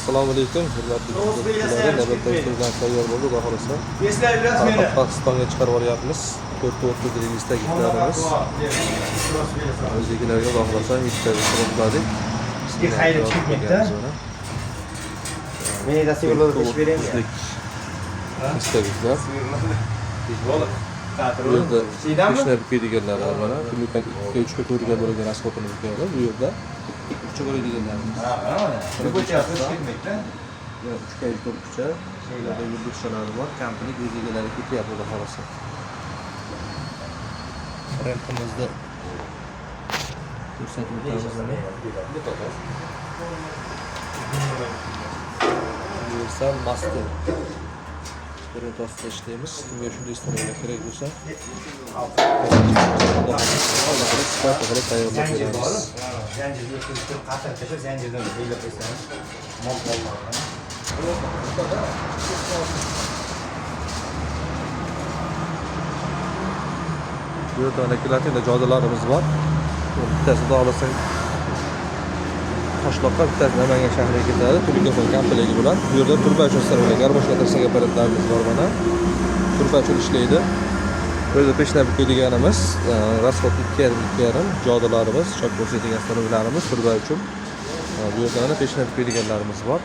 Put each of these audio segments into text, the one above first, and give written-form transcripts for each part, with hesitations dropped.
Assalomu alaykum, hurmatli kuzatuvchilar. Navbatdagi bilan tayyor bo'ldi, xudo xohlasa. Eslayverasiz meni. Qoraqalpog'istonga chiqarib yuboryapmiz. 4.30 registrdagilarimiz. O'zdagilarga xudo xohlasa yetkazib qildik. Ishga xayri chiqib ketdi. Meni dasturlarda tashib beraymi? Istaviklar. Bu yerda peshnab kuydiganlar bor mana. Kunlikdan 2 3 ga 4 ga bo'lgan rasxodini keladi. Bu yerda 3 ga bo'ladiganlarimiz. Ha, mana. Ketmaydi. Ya 3 ga 4 kucha. Bu yerda yulduzchalari bor. Komplekt o'z egalari ketyapti, xudo xohlasa. Rentimizni ko'rsatib o'tamiz mana. Universal Master brend ostida ishlaymiz. Kimga shunday stanoklar kerak bo'lsa, xudo xohlasa sifatli qilib tayyorlab Zanjir bor. beramiz. Zanjirni o'tkazib turib, qattiq tashlab, zanjirdan belgilab qo'ysangiz, mol qolmaydi. Bu yerda mana latinda jodalarimiz bor. Bittasi xudo xohlasa Toshloqqa, bittasi Namangan shahriga ketadi. Tulikafon komplekti bilan. Bu yerda turba uchun stanoklar, garmoshka tirsak apparatlarimiz bor mana. Turba uchun ishlaydi. Bu yerda peshnab kuydiganimiz, rasxod 2,5 2,5 jodalarimiz, chok ko'rsatadigan stanoklarimiz turba uchun. Bu yerda mana peshnab kuydiganlarimiz bor.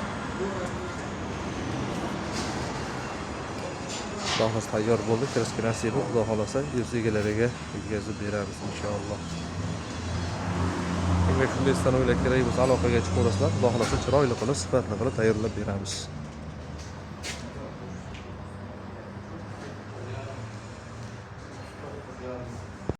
Xudo xohlasa tayyor bo'ldi. Kirishga nasibi, xudo xohlasa yuz egalariga yetkazib beramiz inshaalloh. Kimga shunday stanoklar kerak bo'lsa, aloqaga chiqaverasizlar. Xudo xohlasa chiroyli qilib, sifatli qilib tayyorlab beramiz.